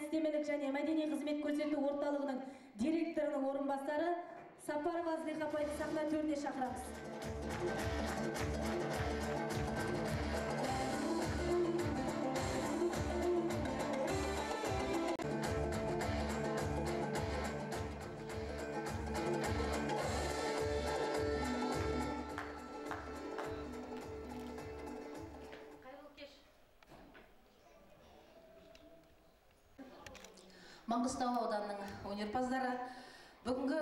әдістемелік және мәдени қызмет көрсету орталығының директорының орынбасары Сапарова Зылиха апайды сахна төріне шақырамыз. Маңғыстау ауданының өнерпаздары, бүгінгі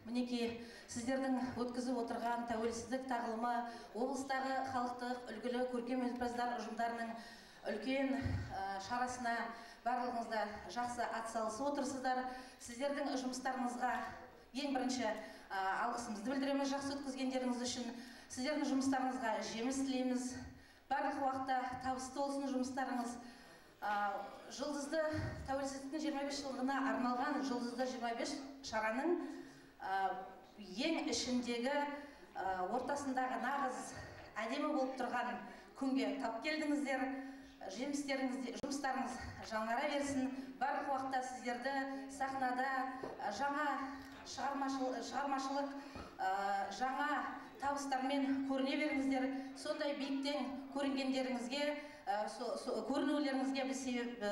мінекей сіздердің өткізіп отырған тәуелсіздік тағылымы облыстағы халықтық үлгілі көркем өнерпаздар ұжымдарының үлкен шарасына барлығыңыз да жақсы атсалысып отырсыздар. Сіздердің жұмыстарыңызға ең бірінші алғысымызды білдіреміз, жақсы өткізгендеріңіз үшін. Сіздердің жұмыстарыңызға жеміс тілейміз. Барлық уақытта табысты болсын жұмыстарыңыз. Жұлдызды тәуелсіздіктің 25 жылдығына арналған Жұлдызды 25 шараның ең ішіндегі ортасындағы нағыз әдемі болып тұрған күнге тап келдіңіздер. Жемістеріңіз, жұмыстарыңыз жаңара берсін. Барлық уақытта сіздерді сахнада жаңа шығармашылық, жаңа табыстармен көріне беріңіздер. Сондай биіктен көрінгендеріңізге, көрінулеріңізге біз себеп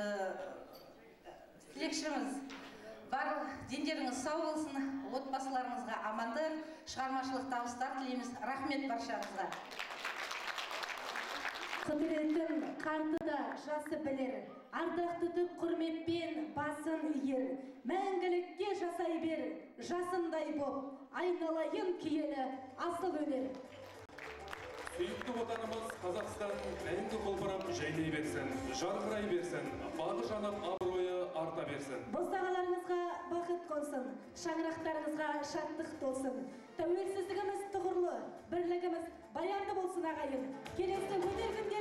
тілекшіміз. Барлық дендеріңіз сау болсын, отбасыларыңызға амандық, шығармашылық табыстар тілейміз. Рахмет баршаңызға. Құдіретін қарты да жасы білер, ардақ тұтып құрметпен басын иер. Мәңгілікке жасай бер, жасындай боп, айналайын киелі асыл өнер. Сүйікті отанымыз Қазақстан мәңгі құлпырып жайнай берсін, жарқырай берсін, бағы жанып абыройы арта берсін. Босағаларыңызға бақыт қонсын, шаңырақтарыңызға шаттық толсын. Тәуелсіздігіміз тұғырлы, бірлігіміз баянды болсын ағайын. Келесі өнер күндері